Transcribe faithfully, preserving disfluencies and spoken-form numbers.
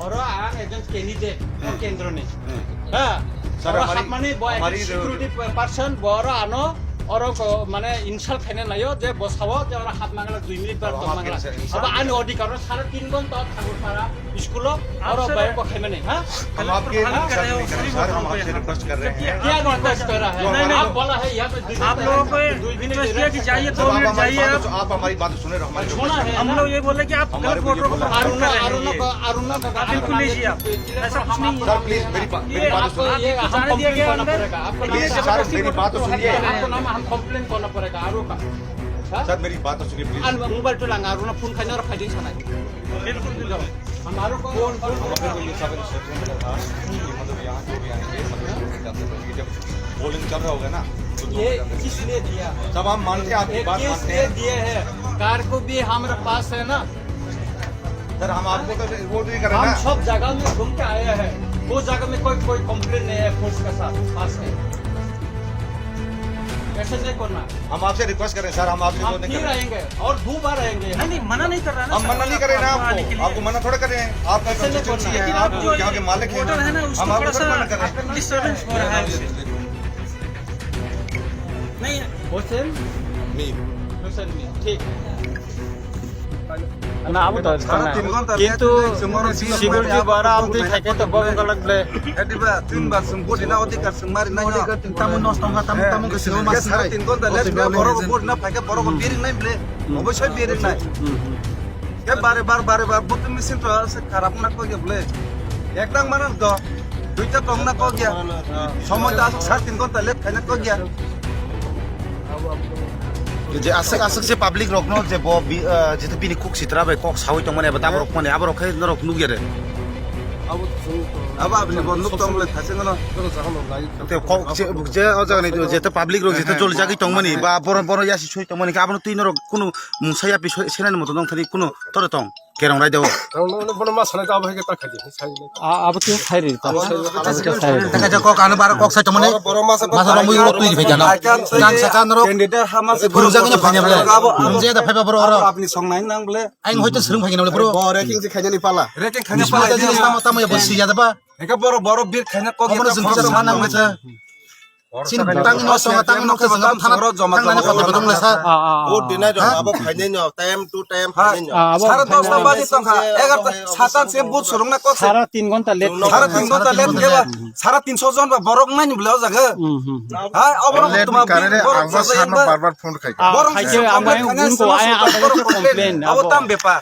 Oro ang ekjon candidate, o kendroni. Hmm. Ha? Sir, oro hamari, hapmani bo hamari ekjon security person, bo oro ano, oro ko, mane insult khaina naio, je bo sao, je oro hap mangla, dui minute bar tong mangla. Abo ani odhikar, sare tin ghonta thakur para school o, aro bai ko khaimani, ha? हम आपके साथ नहीं करेंगे, सर, हम आपसे रिक्वेस्ट कर रहे हैं। क्या रिक्वेस्ट कर रहा है? नहीं, नहीं, आप बोला है यहाँ पे आप लोगों को रिक्वेस्ट किया कि जाइए, दो मिनट जाइए आप। आप हमारी बात सुने, हमारी सुना है हम ना? लोग ये बोले कि आप गलत वोटरों को वोट कर रहे हैं। अरुणा, अरुणा, अरुणा, आप बिल्कुल नहीं जी, आप ऐसा कुछ नहीं है। सर, प्लीज, मेरी बात, मेरी बात सुनिए। ये आपको जाने दिया गया अंदर? प्लीज, सर, मेरी बात तो सुनिए। आपको नाम हम कंप्लेन करना पड़ेगा, आरोप का। सर, मेरी बात तो सुनिए, प्लीज। मोबाइल तो लंगा, अरुणा फोन खाने और फाइटिंग सुनाई। बिल्कुल, बिल्कुल। हमारे को फोन, फोन, हम लोगों को ये सब इंस्ट्रक्शन मिला था कि मतलब यहाँ जो भी आएंगे, मतलब, जब पोलिंग चल रहा होगा ना, तो दो ये बजे तक। किसने दिया? सब हम मानते हैं, आपकी ये बात मानते हैं। किसने दिए है? कार को भी हमारे पास है ना। सर, हम आपको तो वो नहीं कर रहे हम ना। सब जगह में घूम के आया है, वो जगह में कोई, कोई कंप्लेन नहीं है फोर्स का साथ, पास है। ऐसे नहीं करना। हम आपसे रिक्वेस्ट करें सर, हम आपसे हम जो नहीं फिर कर रहे हैं। आएंगे और दो बार आएंगे। नहीं, नहीं, मना नहीं कर रहा है ना हम सर, मना नहीं कर रहे ना आपको आपको, आने के लिए। आपको मना थोड़ा कर रहे हैं, आप ऐसे नहीं कौन सी करना। है, लेकिन आप आप जो यहाँ के मालिक हैं, वोटर है ना, उसको हम थोड़ा आपको सा मना कर रहे हैं। डिस्टर्बेंस हो रहा है उससे। नहीं। হোসেন মি। হোসেন মি, ঠিক। না, আমি তো সাড়ে তিন ঘন্টা কিন্তু লেট হয়েছে, মরণ ছিল। সিকিউরিটি বারা আমদি থাকে তো বগল লাগলে। এদিবা তিনবার সুম কোটি না অধিকার সুম মারি নাই না। Tamu nosto wngkha, tamu, tamu khe swngo ma swngnai. Sare tin ghonta late wngkha, borok bo na phaikha, borok bo biring nai ble. Obosoi biring nai. Khe bare bar, bare bar, butu machine to se kharap na koi ble. Ekdang mana to, duita tong na koi ya. Somoy ta asuk sare tin ghonta late khaina koi ya. Je aswk aswk se public rokno je bo bi-, ah, jeto bini kuk sitra bai kok sawi tongmani eba daborok mani aborok khe norok nukya de. Abo aboni bo nuk tong le thaise ngono. Te kok je, je o jaga ni jeto public rok jeto joli jagwi tongmani ba boron boron yasi sui tongmani khe abono twi norok kunu mungsa yapi senani moto nong thani kunu tore tong. Kerong rai deo. Ang no, no, bono ma sanai ta abo hai ke ta khaji, sai le. A, abo twi sai ri ta. Abo sai ri. Taka ja kok ano bara kok sai tomani. Boro ma sa masa romu yoro twi ri phai jana. Nang sa kan ro. Candidate ha ma sa. Buru jaga ni phai ble. Abo, abo. Nje da phai ba boro oro. Abo apni song nai nang ble. Ang hoito srung phai na ble boro. Bo ranking je khaina ni pala. Ranking khaina pala. Tamo tamo ya bosi ya da ba. Eka boro boro bir khaina kok. Omo jeng kisa sana nang sa. Chini tangni no songa, tangni no khe joma thana, thana ni kotha dong le sa. Ah, ah, ah. Vote dinai rok abo phainai no, time to time phainai no. Ah, abo sare dos ta baji tongkha, egarta satan se vote surung na kok se. Sara tin ghonta late. Sara tin ghonta late khe ba, sara tinso jon ba borok nai ni bole o jaga. Hmm, hmm, hmm. Ha, abo no late tuma kare re, borok ang sa sa no ba. Bar bar phone khai. Ah, borok khai se ang bai phone khai un ko sa ai, sa ang borok complain, complain, abo abo tam bepar.